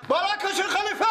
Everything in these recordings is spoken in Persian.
بالا کشی خلیفه.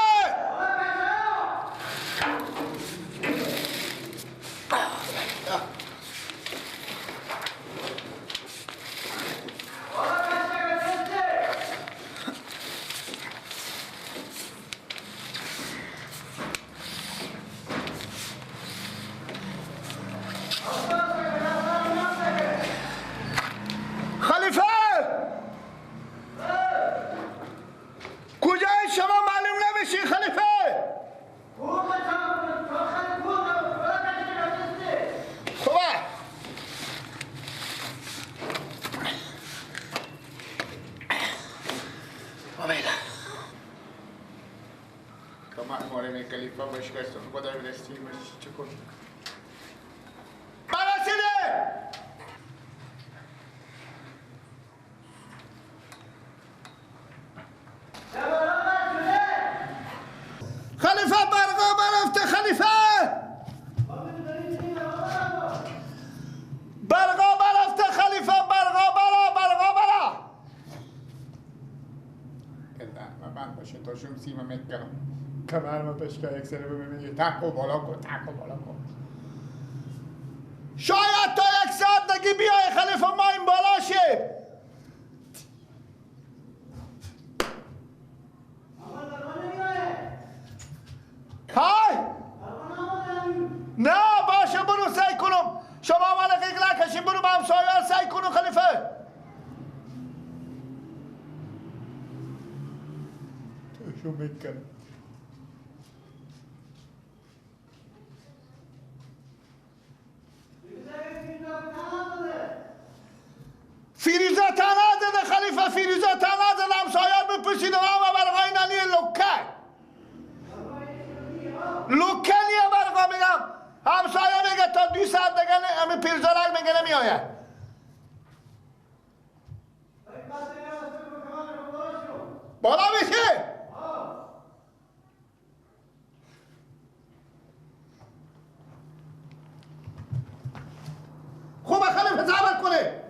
تکو بالا کن، تکو بالا کن. شاید تا یک ساعت دیگه بیای خلیفه، ما این بالا شیم. های نه باشه، برو سعی کنم. شما مال قیق نکشین، برو با همسایه سعی کنم خلیفه. تو میکنم فیروزه تنها زده خلیفه، فیروزه تنها زده. همسایه بپرسیدم اما برقای نلیه لکه لکه نیه برقا. میگم همسایه میگه تا 2 ساعت دیگه همین پیرزارک میگه نمیآید. بالا میشه. خوب خلیفه صبر کنه.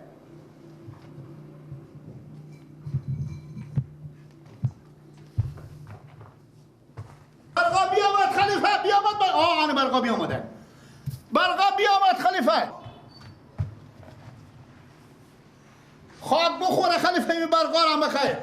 برقا بیامد خلیفه، بیامد. آه برقا بیامده، برقا بیامد خلیفه. خاک بخوره خلیفه این برقا را بخیر.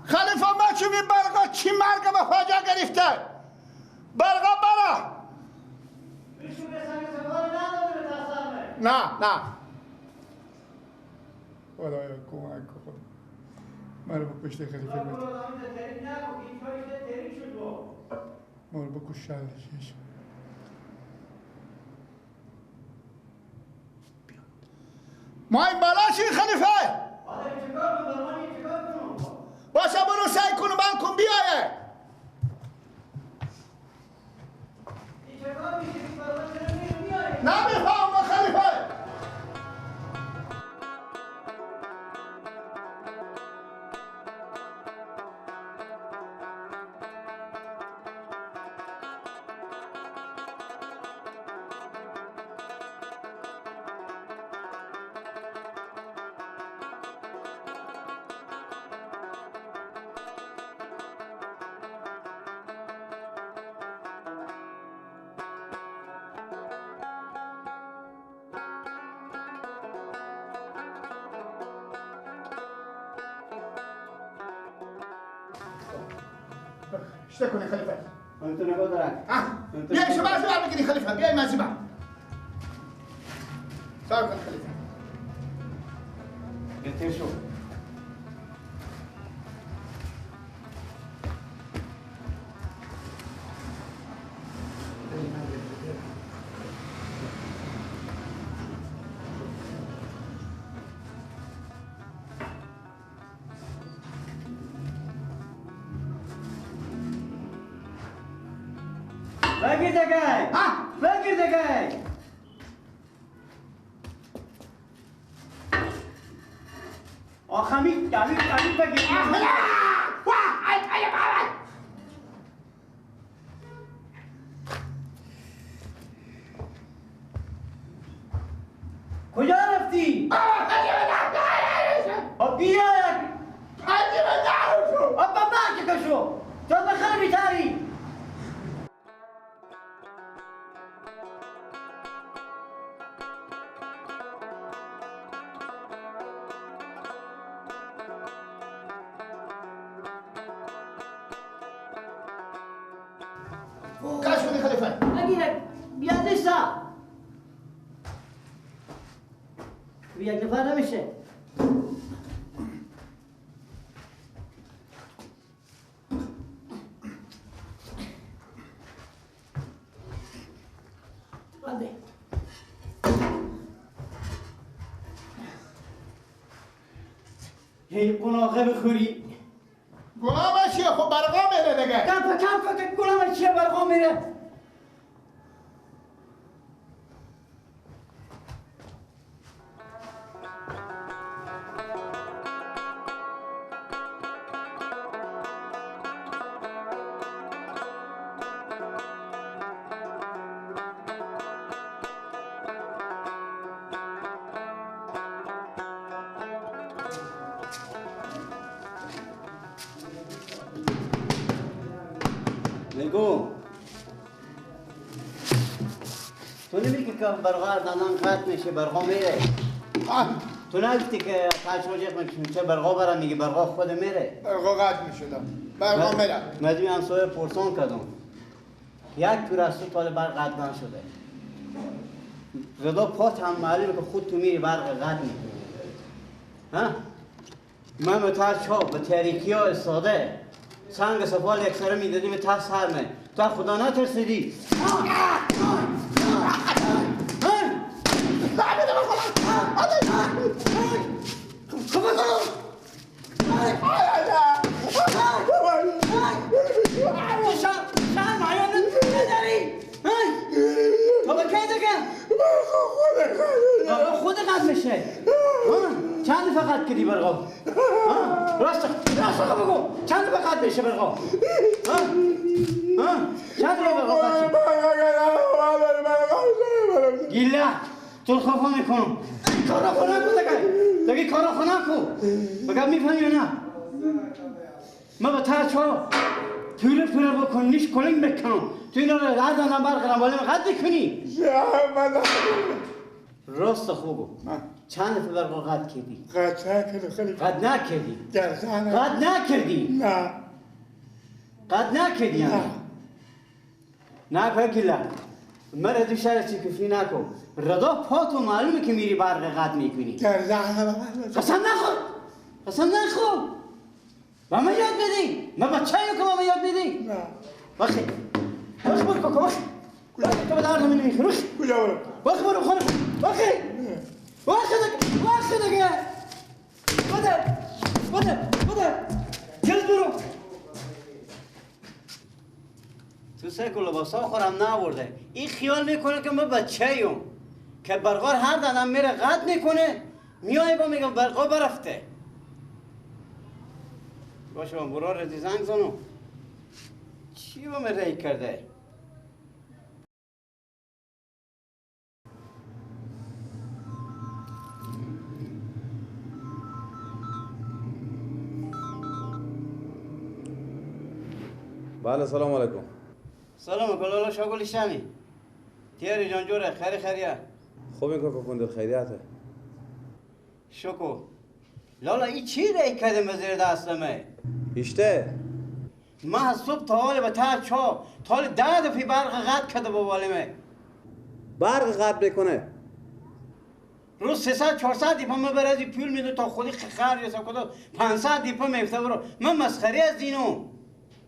خلیفه ما چی می برقا چی مرگ به خواجه گرفته؟ برقا برا. نه نه خدایا کمک کن. مرا با کشته خلیفه بده، مرا بکش شلشش. ما این بالا چی خلیفه؟ باشه برو سعی کنو من کن بیایه. نمیخوام خلیفه. شته کنی خلیفه. من تو نگاه دارم. بیای شما از بر بگیری خلیفه، بیای مزیبا. سر کن خلیفه. بهتر شو. کش کنی خلیفه. اگه بیاد سا. یک نفر نمیشه. بنده. هی قناقه بخوری. گناه چیه؟ خب برقا میره دیگه. کم کم کن گناه چیه برقا میره؟ بگو تو نمیگی که برقا دندان قطع میشه برقا میره؟ تو نگفتی که قطع میشه برقا برم میگی برقا خود میره؟ برقا قطع میشه برقا میره. من دیگه همسایه پرسان کردم یک تور از تو تا برق قطع نشده. رضا پات هم معلومه که خود تو میری برق قطع میکنی. ها؟ من به تر چاپ به تاریکی ها استاده سنگ سفال یک سره میدادیم تا سرمه تو خدا نترسیدی. خود قد میشه. چند فقط کردی برقا؟ راست راست بگو چند فقط میشه برقا؟ ها چند برقا قد؟ گیله تو خفا میکنم. کارا خونه کو دیگه دیگه کارا خونه کو بگم میفهمی نه؟ من با تا چا توره توره بکن نیش کلنگ بکنم تو اینا رو هر دندان برقرم ولی قد میکنی؟ راست خوبو چند دفعه برقا قد کردی؟ قد نکردی خیلی قد نکردی؟ قد نکردی؟ نه قد نکردی یعنی؟ نه نه کلا مرا تو شهر چی کفی نکن رضا پاتو معلومه که میری برق قد میکنی. قسم نخور قسم نخور به من یاد بدی من بچه که به من یاد بدی؟ نه وخی وخی برو کاکا وخی تو به درد من نمیخوری. وخی کجا برو؟ وخی برو خونه وخی وخی دیگه وخی دیگه بده بده بده جلد برو تو سه لباسا خورم نبرده. این خیال میکنه که من بچه ایم که برقار هر دندم میره قد میکنه میای با میگم برقا برفته. باشه من برو رزی زنگ زنم چی با من رای کرده؟ بله سلام علیکم. سلام گلالا شاگل شمی تیاری جان جوره خیری خیریه. خوب این کاکا کندل خیریته. شکر لالا این چی رای کردم به زیر دستمه؟ ایشته من از صبح تا حال به ته چا تا حال 10 دفعه برق قطع کرده با بالمه. برق قطع بکنه روز 300 400 دیپا من برازی پول میده تا خودی خر رسا کدا 500 دیپا میفته برو. من مسخره از اینو.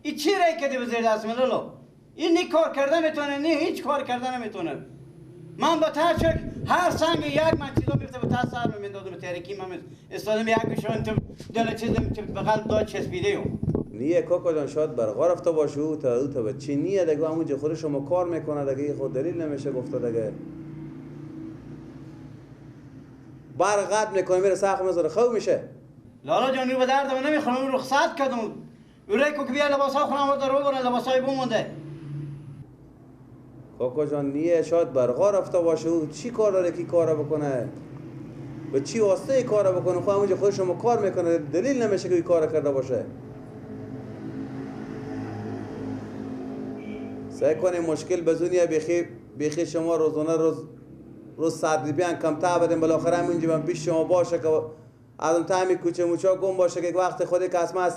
این چی رای کرده به زیر دستمه لالا؟ این نی کار کرده میتونه نه هیچ کار کرده نمیتونه. من با ترچک هر سنگ یک من چیزا میفته به ته سر میندازم به تاریکی من استادم یک گوشان تو دل چیزم که به قلب داد چسبیده ام. نیه کاکا جان شاید برقا رفته باشه او تا او تا بچه نیه دیگه همونجا خود شما کار میکنه دیگه خود دلیل نمیشه گفته دیگه. برق قطع میکنه میره سقف میذاره خوب میشه. لالا جان رو به درد من نمیخورم اون رخصت کردم. او ریکو که بیا لباسا خونم ورده رو برن لباسای بمونده. کاکا جان نیه شاید برقا رفته باشه او چی کار داره کی کار بکنه به چی واسطه کار بکنه خب همونجا خود شما کار میکنه دلیل نمیشه که کار کرده باشه. سعی کنیم مشکل بزونیه بیخی شما روزانه روز 100 روپیه کمتر بدیم بالاخره همینجا من پیش شما باشه که از اون تعمی کوچه موچا گم باشه که یک وقت خود کسمه از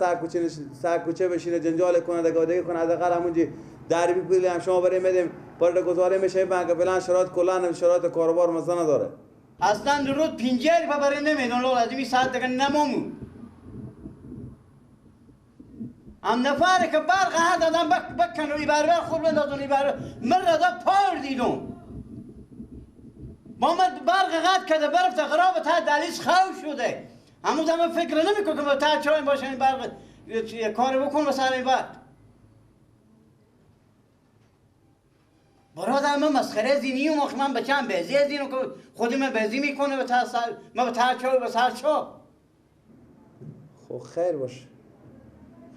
سر کوچه بشینه جنجال کنه دیگه دیگه کنه حداقل همونجا 10 روپیه پول هم شما برای میدیم پرده گزاره میشه بانک فلان شرایط کلا شرایط کاروبار مزه نداره. اصلا روز 50 روپیه برای نمیدون لالا از این ساعت دیگه نمامو. هم نفر که برق هر دادم بکن و بربر خور بندازون بربر من را پار دیدم. با من برق قطع کرده برفت غراب تا دلیس خو شده. هنوز هم فکر نمیکنم که تا چرا باشه این برق کار بکن و سر این برق. برادر من مسخره زینی و من بچم بزی از اینو که خودی من بزی میکنه به تا سر من به تا چو به سر چو. خب خیر باشه.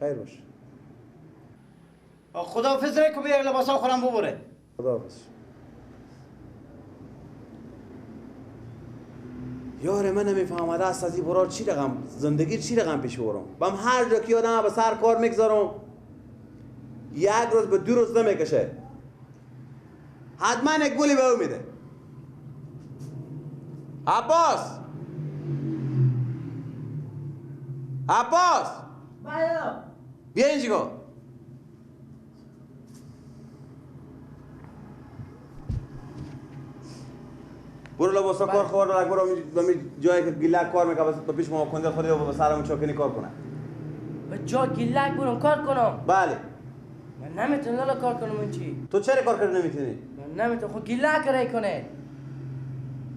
خیر باشه. خداحافظ رکو بیار لباسا خورم ببره. خداحافظ. یار من نمیفهمم دست از این برار چی رقم زندگی چی رقم پیش برم. بم هر جا که یادم به سر کار میگذارم یک روز به 2 روز نمیکشه حتما یک گلی به او میده. عباس عباس بله بیا اینجا. برو لباسا کار خور برو جایی که گیلک کار میکنه بس پیش ما کنده خودی و سرمون چاکنی کار کنه. به جا گیلک برم کار کنم. بله. من نمیتونم لالا کار کنم اون چی. تو چرا کار کردن نمیتونی؟ من نمیتونم خب گیلک رای کنه.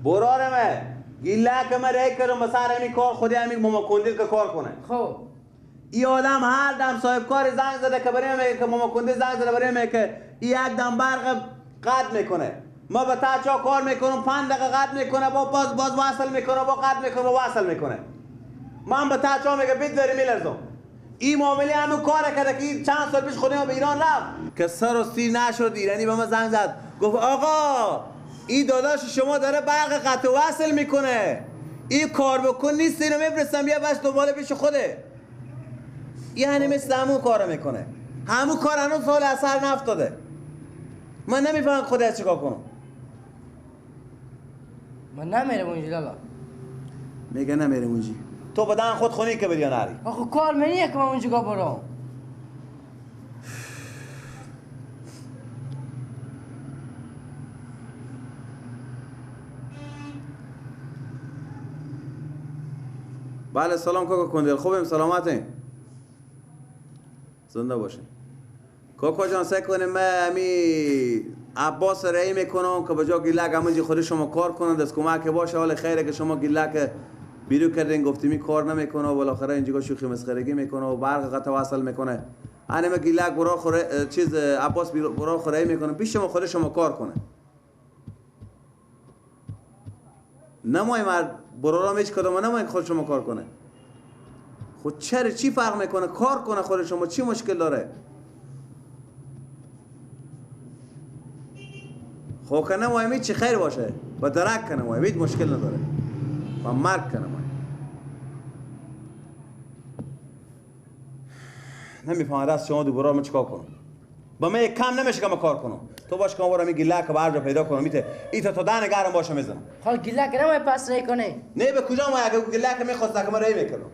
برو آرمه گیلک من رای کردم به سر همین کار خودی همین ماما کندل که کار کنه. خب این آدم هر دم صاحب کار زنگ زده که برای میگه که ماما کندل زنگ زده برای میگه که یک دم برق قطع میکنه. ما با تاچا کار میکنم 5 دقیقه قطع میکنه با باز وصل میکنه با قطع میکنه با وصل میکنه. من با تاچا میگه بیت داری میلرزم. این معامله همون کار کرده که چند سال پیش خودم به ایران رفت که سر و سیر نشد. ایرانی به ما زنگ زد گفت آقا این داداش شما داره برق قطع وصل میکنه، این کار بکن نیست، اینو میفرستم بیا بس دنبال پیش خوده. یعنی مثل همون کارو میکنه، همون کار هنوز سال اثر نفتاده. من نمیفهمم خودت چیکار کنم. من نمیرم اونجا لالا. میگه نمیرم اونجا. تو بدن خود خونی که بری نری. آخه کار منیه که من اونجا برم. بله سلام کاکا کندل، خوبیم سلامتیم، زنده باشین. کاکا جان سعی کنیم من همی عباس رأی میکنم که به جا گیلک همونجی خود شما کار کنن، دست کمک باشه. حال خیره که شما گیلک بیرو کردین گفتیمی کار نمیکنه و بالاخره اینجا شوخی مسخرگی میکنه و برق قطع وصل میکنه. انم گیلک برا خوره چیز عباس برا خوره میکنه پیش شما خود شما کار کنه. نمای مرد برا هیچ کدوم نمای خود شما کار کنه. خود چرا چی فرق میکنه؟ کار کنه خود شما چی مشکل داره؟ خب که نمایم چی خیر باشه و درک کنه مایم هیچ مشکل نداره و مرگ کنه مایم. نمیفهمم راست شما دوباره من چیکار کنم؟ با من یک کم نمیشه که من کار کنم. تو باش که من برم این گیلک به هر جا پیدا کنم میته ایتا تا دهن گرم باشه میزنم. خب گیلک نمای پس رای کنه. نه به کجا ما اگه گیلک میخواست که من رای میکردم.